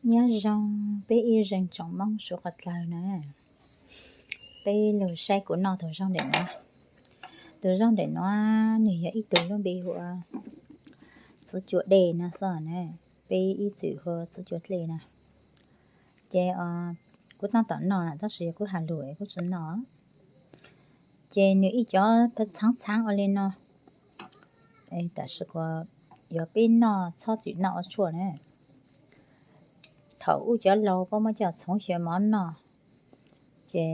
Nyob zoo peb ib zeej tsoom Moob suav qhov dlawg na. Peb lug saib kuv noj tus zaub ntawm nuav. Tus zaub ntawm nuav nwg yog ib tug lub npe hu ua txiv cua dlej no xwb na. Peb ib txwm hu txiv cua dlej na. Ces kuv tab tom noj na, tab sis yog kuv has lug kuv tsi noj. Ces nwg ib cov txhaav txhaav ua le no, tam sim kuas yog peb noj txhob txwm noj ua tshuaj na. Thaum ub cov laug puab muab coj txhoov xyaw mov noj, ces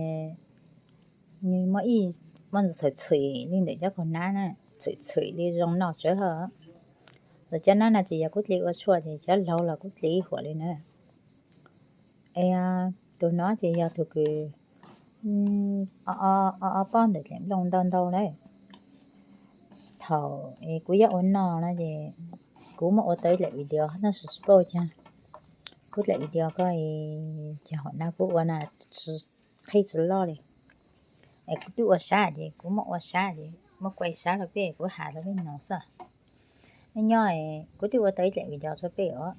nwg muab ib, muab ntxhwm txhwm li ntawm cov kaug nab na, txhwm txhwm li zoo noj tsawv hab. Los cov nab no ces yog kuv dle ua tshuaj ces cov laug los kuv dle ib huam li na. Es tus no ces yog tus kws o o pob ntawm daim nplooj ntau ntau na. Thaum kuv yuav ua noj na ces kuv muab ua tau ib daim video tab sis tsis paub ua caag, kuv daim video ko caag huam nab kuv ua na tsi qheb tsi loj li. Es kuv twb ua sab ces kuv muab ua sab ces muab kuaj sab rau peb, kuv has rau peb noog xwb. Nyob nyob kuv twb ua tau ib daim video rau peb os.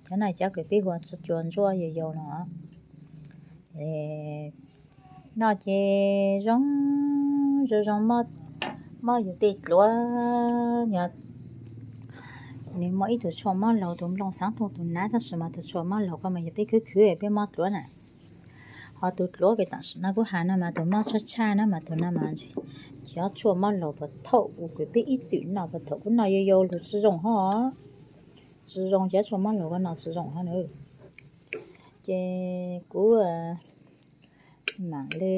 Cov no cov kws peb hu ua txiv cua ntsuab yau yau no. Noj ces zoo, zoo zoo mob yus tej dluav. Yog nws muaj ib tug tshuaj mob laug, tus nplooj xaav toog tus nav, tab sis mas tus tshuaj mob laug ko mas yog peb khwv khwv peb mob dluav na. Ho tus dluav kws tam sim no kuv has no mas tus mob tshaj tshaj na mas tus no mas cov tshuaj mob laug puag thaum ub kws peb ib txwm noj, puag thaum kuv noj yau yau lug tsi zoo hov, tsi zoo, cov tshuaj mob laug ko noj tsi zoo hov na. Ces kuv mam li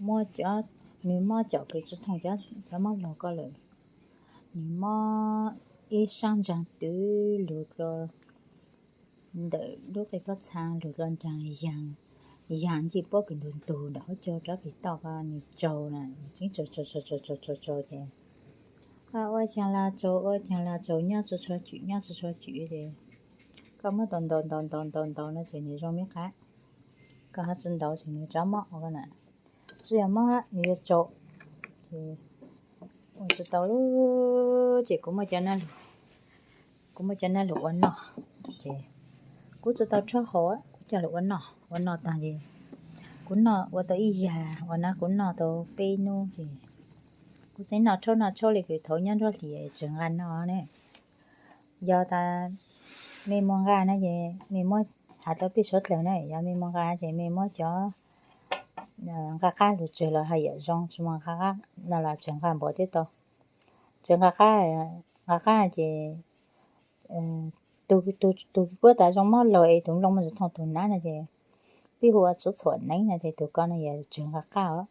muab cov, nws mob caum kws tsi thooj cov mob laug ko lawm. Nws mob ib sab ntsaag twv lug dlua ntawm lub qe pob txha lug dlua nraag yaag, yaag ncej puab kws ntug ntug nram huab caug rov peg toj ko nws tsaug na, tseeb tsaug tsaug tsaug tsaug tsaug ces ua caag los tsaug, ua caag los tsaug, nyob tsi tshua cwm, nyob tsi tshua cwm ces koj muab tau ntaus ntaus ntaus ntaus ntaus no ces nws zoo me qab. Koj ho tsi ntaus ces nws rov mob ua na. Tsi yog mob, nws yuav tsaug. Ces ua tsi tau lawm ces kuv muab cov nab lug, kuv muab cov nab lug ua noj. Ces kuv tsi tau rhaub haus, kuv coj lug ua noj, ua noj taag ces kuv noj ua tau ib yag ua na, kuv noj tau peb nub ces kuv tseem noj rhaub noj tshab li kws thaud nyob nruab hlis tseem nqa noj ne. Yog tas mej muaj nqaj na ces mej muab, has rau peb suav dlawg na, yog mej muaj nqaj ces mej muab cov nqaj qab lug tsawg los haj yam zoo, tsi muaj nqaj qab no los tsawg nqaj npua twb tau. Tsawg nqaj qab, nqaj qab ces tus, tus kuab tas zoo mob laug es tus nplooj muaj tsi thooj tus nab no ces peb hu ua txiv txhuam neeb no ces tus ko no yog tsawg nqaj qab os.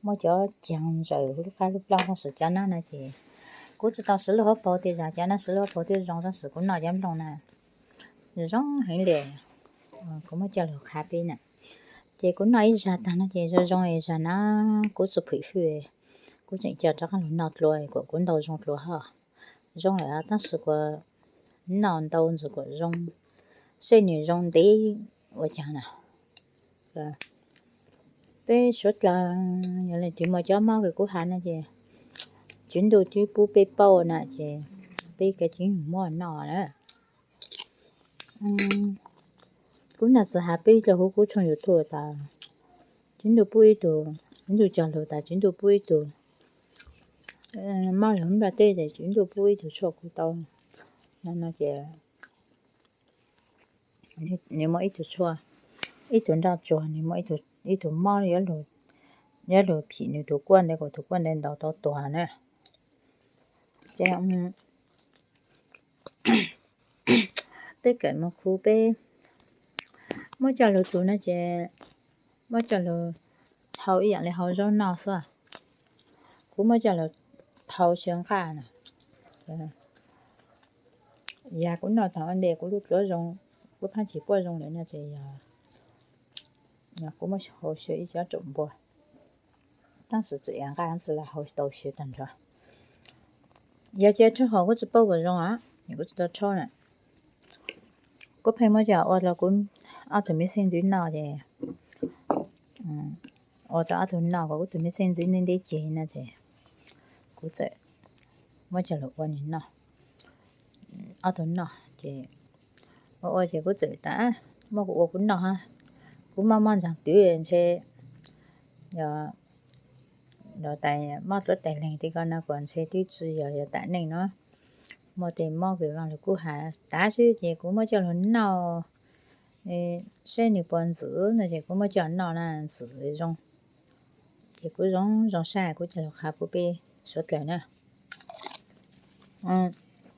Muab cov caag ntsaws lub qab lub plaub, tab sis cov nab no ces kuv tsi tau siv lub hauv paug tej zag, cov nab siv lub hauv paug twb zoo tab sis kuv noj cov nplooj na zoo heev li. Kuv muab coj lug qha peb na. Ces kuv noj ib zag taag no ces zoo zoo zag na, kuv tsi phim fwj, kuv tseem coj rov qaab lug noj dlua kuas kuv ntaus zoo dlua hab. Zoo lawm tab sis kuas noj ntau ntxug kuas zoo, seb nws zoo ntev ua caag na. Peb suav dlawg yog leej twg muaj cov mob kws kuv has no ces tswv ntuj twb pub peb paub na ces peb kav tsij muab noj na. Kuv naj txhad has peb cov huv kuv tshooj YouTube tas, tswv ntuj pub ib tug, tswv ntuj cog lug tas tswv ntuj pub ib tug mob lug nplaj teb ces tswv ntuj pub ib tug tshuaj kuv tau no ces nws muaj ib tug tshuaj, ib tug nroj tsuag, nws muaj ib tug mob yuav lug phim nws tus kuab ntawd kuas tus kuab ntawd ntaus tau tuag na. Ces peb kawm moog khu peb muab coj lug tus no ces muab coj lug hau ib yaam li hau zaub noj xwb. Kuv muab coj lug hau xyaw nqaj na. Yog kuv noj taag ua ntej kuv lub dluav zoo, kuv phaab tsis puab zoo lawm no ces yog kuv muab hau xyaw ib cov raum npua, tab sis txawm yog nqaj tsi los hau tau xyaw taag nrho. Yog cia rhaub haus kuv tsi paub kuas zoo os, kuv tsi tau rhaub na. Kuv pheej muab coj ua rau kuv ob tug me xeeb ntxwv noj ces ua rau ob tug noj, kuas kuv tus me xeeb ntxwv ntev ntev ceg no ces kuv txawm muab coj lug ua nws noj. Ob tug noj ces Ua ua ces kuv txawm tas muaj kuv ua kuv noj hab. Kuv muaj moj ntsaag twv ntshe yog tais moj dluab tais leeg ti ko no kuas ntshe twb tsi yog yog tam neej no. Muaj tej mob kws luag kuj has tas xwb ces kuv muab coj lug noj saib nws puas ntxim no ces kuv muab coj noj na ntxim zoo. Ces kuv zoo zoo sab kuv coj lug qha pub peb suav dlawg na.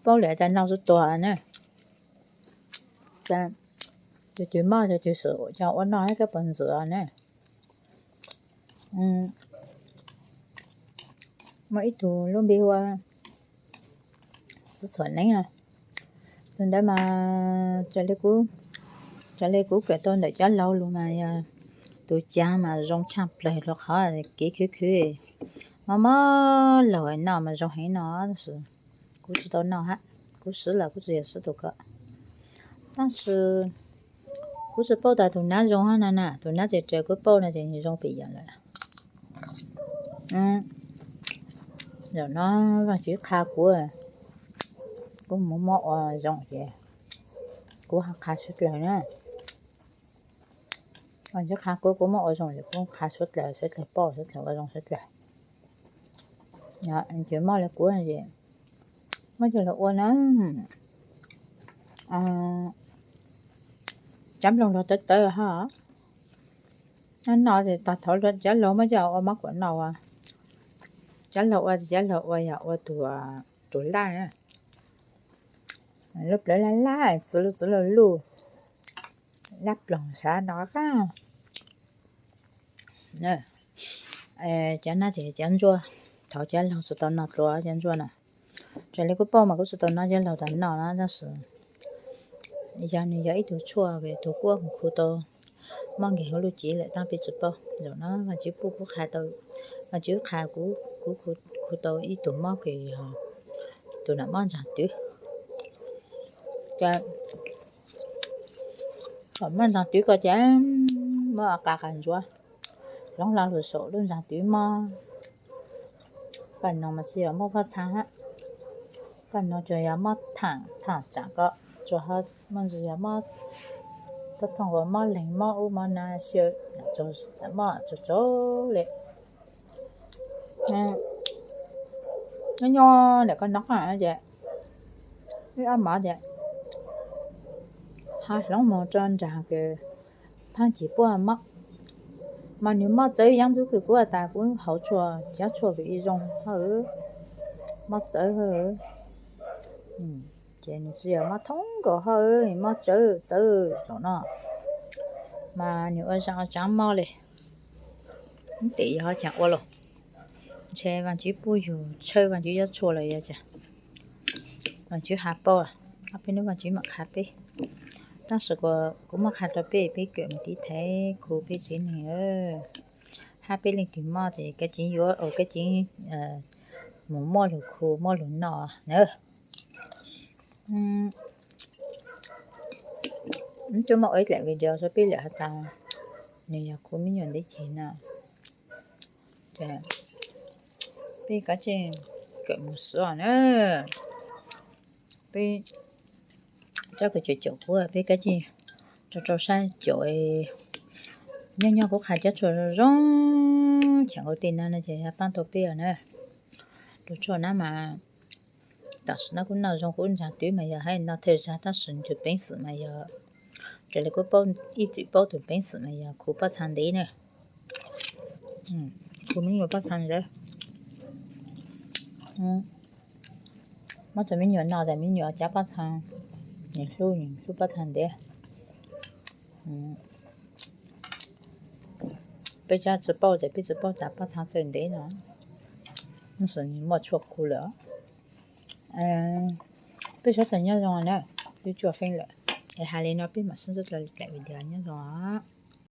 Paub lawm tas noj tsi tuag na. Cov twg mob cov twg xwm coj ua noj hab kab puas ntxim na. Muaj ib tug lub npe hu ua Xwb Txhuam Neeb na. Tus ntawd mas raws li kuv kawm tau ntawm cov laug lug mas yog tus caav mas zoo tshaaj plawg rua qhov kev khwv khwv mob mob laug noj mas zoo heev no. Tab sis kuv tsi tau noj hab, kuv swb lawm kuv tsi yog swb tus ko. Tab sis kuv tsi paub tas tus nab zoo hab no na, tus nab tes raws kuv paub no ces nws zoo pim yam lawm. Zaum no Vaajtswv qha kuv, kuv mus muab ua zoo ces kuv qha suav dlawg na. Vaajtswv qha kuv, kuv muab ua zoo ces kuv qha suav dlawg, suav dlawg paub, suav dlawg ua zoo suav dlawg. Ces mob le kuv es muab coj lug ua na. Cov nploog luag tawv tawv hab, noj ces tog thov cov laug muab coj ua mob kuam noj ua. Cov laug ua ces cov laug ua yog ua tus laj, lub plawv laj laj, txiv luj txiv luj luj, laj ploog sav no qab. Cov no ces cov ntsuab, thaum cov laug tsi tau noj dlua cov ntsuab na. Raws li kuv paub mas kuv tsi tau noj cov laug tas noj na, tab sis yog nws yog ib tug tshuaj tug kuab mus khu tau mob nkeeg huv luj cev lawm tab peb tsi paub. Zaum no Vaajtswv pub kuv qha tau, Vaajtswv qha kuv, kuv khu tau ib tug mob kws yog tus nam mob ntsaag twv. Mob ntsaag twv ko ces muab qa qa ntsuav, hloov lo lug saum lub ntsaag twv mob. Koj noog mas tsi yog mob pob txhaa hab, koj noog tsuas yog mob thaam thaam tsaam ko, tsuas muaj ntsis yog mob, tub thooj ua mob leeg mob ub mob na xyaw, mob tsaug tsaug le. Nyob nyob ntawm koj no ces ib ob mov ces ho hloov moog rua nraag kws phaab cig puab mob, mas nws mob txawv yeeb ntxwb kws kuv tas kuv haus tshuaj, cov tshuaj kws ib zoo hawj, mob txawv hawj. Ces nws tsi yog mob thoob nkaus hawj, mob txawv txawv zaum no, mas nws ua zaa ua tsaav mob le. Ib tes yog ho caag ua los, ntshe Vaajtswv pub yug tshawb Vaajtswv cov tshuaj los yog caag, Vaajtswv has paub, ob peb nub Vaajtswv mam qha peb. Tab sis kuv muab qha rua peb, peb kawm mus tiv thaiv khu peb tsev neeg. Hab peb leej twg mob ces kav tsij yuav, kav tsij mus muab lug khu muab lug noj na. Wb tsuas muab ua ib daim video rua peb lawm has tas nws yog khu me nyuam ntev ceg no. Peb kav tsij kawm mus xwb os na. Peb cov kws caum caum kuv peb kav tsij rau rau sab caum. Nyob nyob kuv qha cov tshuaj zoo zoo cheem ua tej no no ces yog paab tau peb os na. Tus tshuaj na mas tam sim no kuv noj zoo kuv ntsaag twv mas yog hab noj thawj zag tab sis nws tus peev xwm mas yog, raws li kuv paub, ib txwm paub tus peev xwm mas yog khu pob txha ntev na. Khu me nyuam pob txha ntev. Muab rua me nyuam noj tas me nyuam cav pob txha, nws hlub, nws hlub pob txha ntev. Peb cov tsi paub tas peb tsi paub tas pob txha txawj ntev no, tab sis nws muaj tshuaj khu lawm. Peb suav dlawg nyob zoo na, twb tsuag feeb lawm, es has li no peb mam sib ntsib dlua lwm daim video, nyob zoo os.